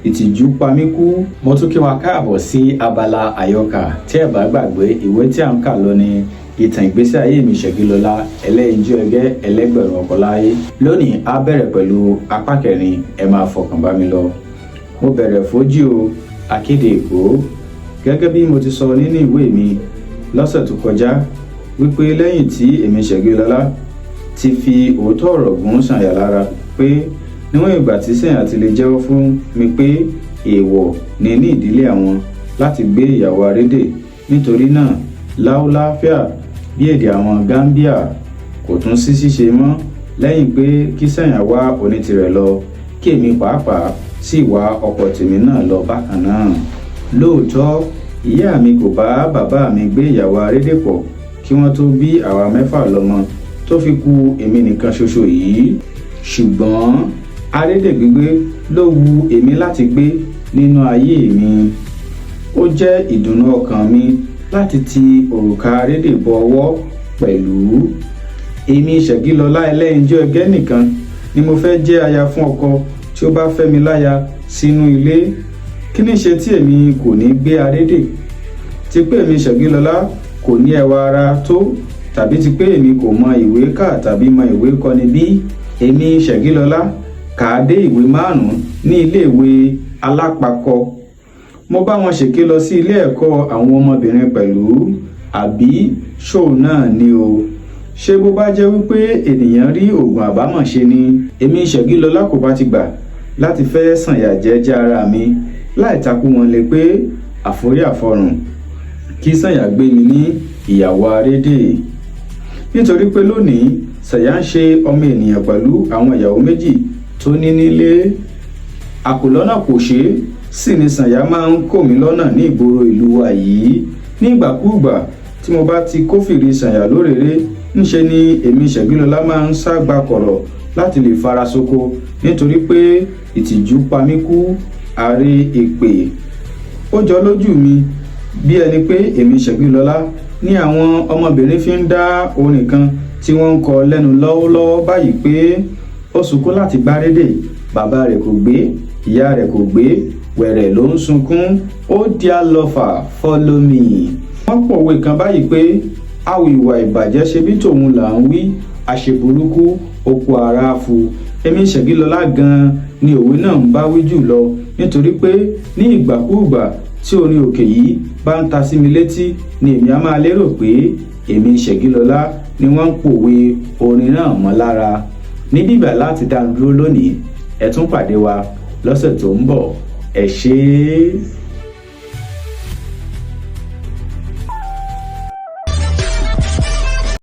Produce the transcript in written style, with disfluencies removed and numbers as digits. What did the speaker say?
Ìtìjú pa mí kú. Mo tún kí wa káàbọ̀ sí abala àyọkà. Tí ẹ bá gbàgbé, ìwé tí à ń kà lọ ní Ìtàn Ìgbésí Ayé Mi Ṣẹ̀gilọlá Ẹlẹ́yinjú Ẹgẹ́ Ẹlẹ́gbẹ̀rún Ọkọláyé. Lónìí, á bẹ̀rẹ̀ pẹ̀lú apá kẹrin. Ẹ máa fọkàn bá mi lọ. Mo bẹ̀rẹ̀ fójì o, akéde Èkó. Gẹ́gẹ́ bí mo ti sọ nínú ìwé mi lọ́sẹ̀ tó kọjá wípé lẹ́yìn tí èmi Ṣẹ̀gilọlá ti fi òótọ́ ọ̀rọ̀ gún Sànyà lára pé níwọ̀n ìgbà tí Sànyà ti lè jẹ́wọ́ fún mi pé èèwọ̀ ni ní ìdílé àwọn láti gbé ìyàwó arédè, nítorí náà láúláfíà bí èdè àwọn Gambia kò tún sí ṣíṣe mọ́ lẹ́yìn pé kí Sànyà wá onítìrẹ̀ lọ, kí èmi pàápàá sì wá ọkọ tèmi náà lọ bákan náà. Lóòótọ́, ìyá mi kò bá bàbá mi gbé ìyàwó arédè pọ̀ kí wọ́n tó bí àwa mẹ́fà lọ́mọ tó fi kù èmi nìkan ṣoṣo yìí, ṣùgbọ́n arédè gbígbé ló wu èmi láti gbé nínú ayé mi. Ó jẹ́ ìdùnnú ọkàn mi láti ti òrùka arédè bọ ọwọ́ pẹ̀lú. Èmi Ṣẹ̀gilọlá Ẹlẹ́yinjú Ẹgẹ́ nìkan ni mo fẹ́ jẹ́ aya fún ọkọ tí ó bá fẹ́ mi láya sínú ilé. Kí ní ṣe tí èmi kò ní gbé arédè? Ti pé èmi Ṣẹ̀gilọlá kò ní ẹwà ara tó, tàbí ti pé èmi kò mọ ìwé kà tàbí mọ ìwé kọ́ni bí? Èmi Ṣẹ̀gilọlá kà á dé ìwé 5 ní iléèwé alápakọ. Mo bá wọn ṣèké lọ sí ilé ẹ̀kọ́ àwọn ọmọbìnrin pẹ̀lú. Àbí ṣóò náà ni o? Ṣé bó bá jẹ́ wípé ènìyàn rí oògùn àbámọ̀ ṣe ni, èmi Ṣẹ̀gilọlá kò bá ti gbà láti fẹ́ Sànyà jẹ́jẹ́ ara mi láì takú wọn lé pé àforí àfọrùn kí Sànyà gbé mi ní ìyàwó arédè, nítorí pé lónìí Sànyà ń ṣe ọmọ ènìyàn pẹ̀lú àwọn ìyàwó méjì tó ní nílé. Àkùlọ́nà kò ṣe é sì ni Sànyà máa ń kò mí lọ́nà ní ìgboro ìlú wa yìí. Nígbàkúùgbà tí mo bá ti kófìrí Sànyà lórèré, ńṣe ni èmi Ṣẹ̀gilọlá máa ń sá gba kọ̀rọ̀ láti lè fara soko, nítorí pé ìtìjú pa mí kú àárẹ̀ èpè. Ó jọ lójú mi bí ẹni pé èmi Ṣẹ̀gilọlá ní àwọn ọmọbìnrin fi ń dá orin kan tí wọ́n ń kọ lẹ́nu lọ́wọ́lọ́wọ́ báyìí pé ó sunkún láti gbárédè, bàbá rẹ̀ kò gbé, ìyá rẹ̀ kò gbé, wẹ̀rẹ̀ ló ń sunkún. Ó dear lover, follow me. Wọ́n pòwe kan báyìí pé awò ìwà ìbàjẹ́ ṣe bí tòun là ń wí, àṣeburúkú oko ara fu. Èmi Ṣẹ̀gilọlá gan-an ni òwe náà ń bá wí jù lọ, nítorí pé ní ìgbàkúùgbà tí orin òkè yìí bá ń ta sí mi létí ni èmi á máa lérò pé èmi Ṣẹ̀gilọlá ni wọ́n ń pòwe orin náà mọ́ lára. Níbí ìgbà láti dá dúró lónìí. Ẹ tún pàdé wa lọ́sẹ̀ tó ń bọ̀. Ẹ ṣé é.